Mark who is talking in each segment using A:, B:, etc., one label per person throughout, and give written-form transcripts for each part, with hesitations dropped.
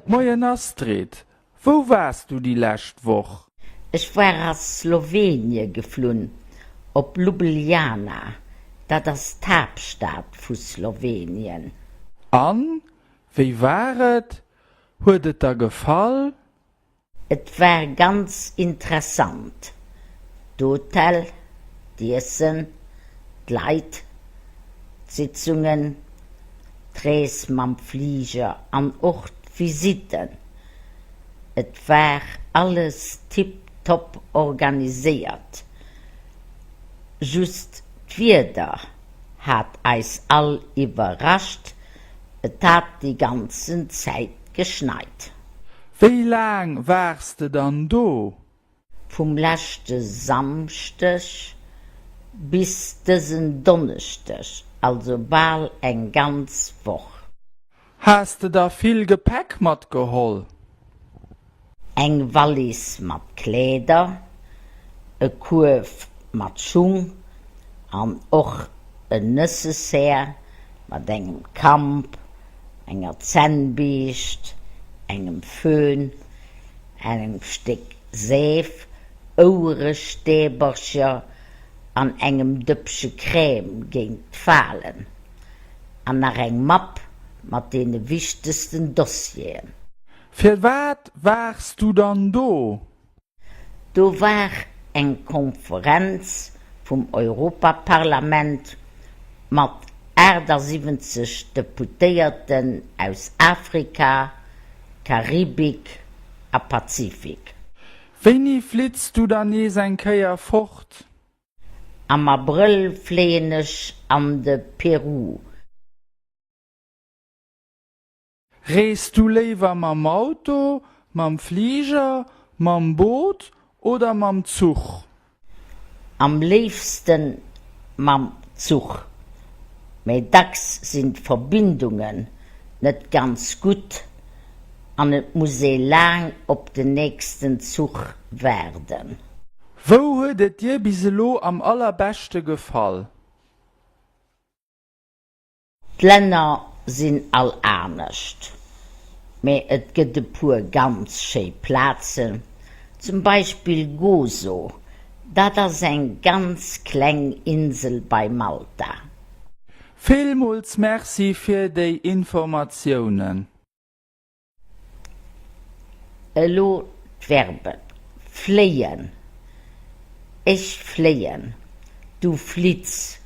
A: Moien Astrid, wou waars du déi lescht Woch?
B: Ech war a Slowenie geflunn, op Ljubljana, dat ass d'Haaptstad vu Slowenien.
A: An, wéi war et? Huet et der gefall?
B: Et war ganz interessant, d'Hotel, d'Iessen, d'Leit, d'Sitzungen, d'Rees mam Fliger an och d'Visitten. Et war alles tiptop organiséiert, just d'Wieder hat eis all iwwerrascht, et hat déi ganzen Zäit geschneit.
A: Wéi laang waars de dann do?
B: Vum leschte Samschdeg bis dësen Donneschdeg, also bal eng ganz Woch.
A: Has de da vill Gepäck matgeholl?
B: Eng Wallis mat Kleeder, e Kuerf mat Schung an och en Necessaire mat engem Kamp, enger Zännbiischt, engem Föhn, engem Stéck Seef, Ouerestäbercher an engem Dëppche Crème géint d'Falen. An nach eng Mapp mat deene wichtegsten Dossieren.
A: Firwat waars du dann do?
B: Do war eng Konferenz vum Europaparlament mat 78 Deputéierten aus Afrika, Karibik a Pazifik.
A: Wéini flitts du dann nees eng Kéier fort?
B: Am Abrëll fléien ech an de Peru.
A: Rees du léiwer mam Auto, mam Fliger, mam Boot oder mam Zuch?
B: Am léifsten mam Zuch, mä dacks sinn d'Verbindungen net ganz gutt an et muss ee laang op den nächsten Zuch waarden.
A: Wou huet et dir bis elo am allerbeschte gefall?
B: D'Länner sinn all anescht, mä et gëtt e puer ganz schéi Plazen, zum Beispill Gozo, dat ass eng ganz kleng Insel bei Malta.
A: Villmools Merci fir déi Informatiounen.
B: Elo d'Verben, fléien, ech fléien, du flitts,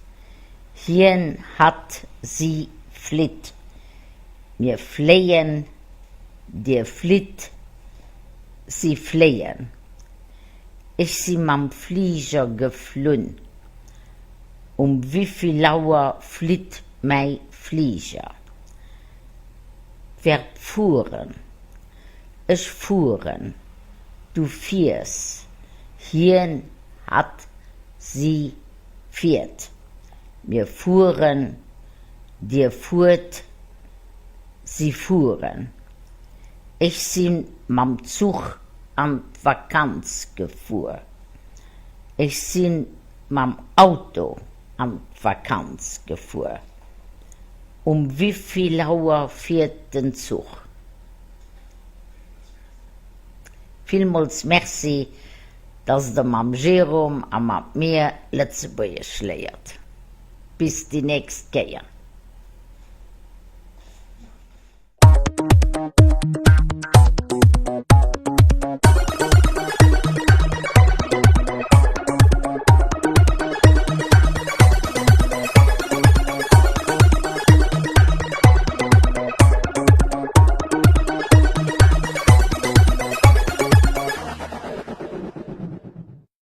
B: hien, hatt, si flitt, mir fléien, dir flitt, si fléien, ech si mam Fliger geflunn, um wivill Auer flitt mäi Fliger? Verb fueren, Ech fueren, du fiers, hien, hatt, si fiert, mir fueren, dir fuert, si fueren. Ech si mam Zuch an d'Vakanz gefuer. Ech si mam Auto an d'Vakanz gefuer. Um wivill Auer fiert den Zuch? Villmools Merci, dass der mam Jérôme a mat mir Lëtzebuergesch léiert. Bis déi nächst Kéier.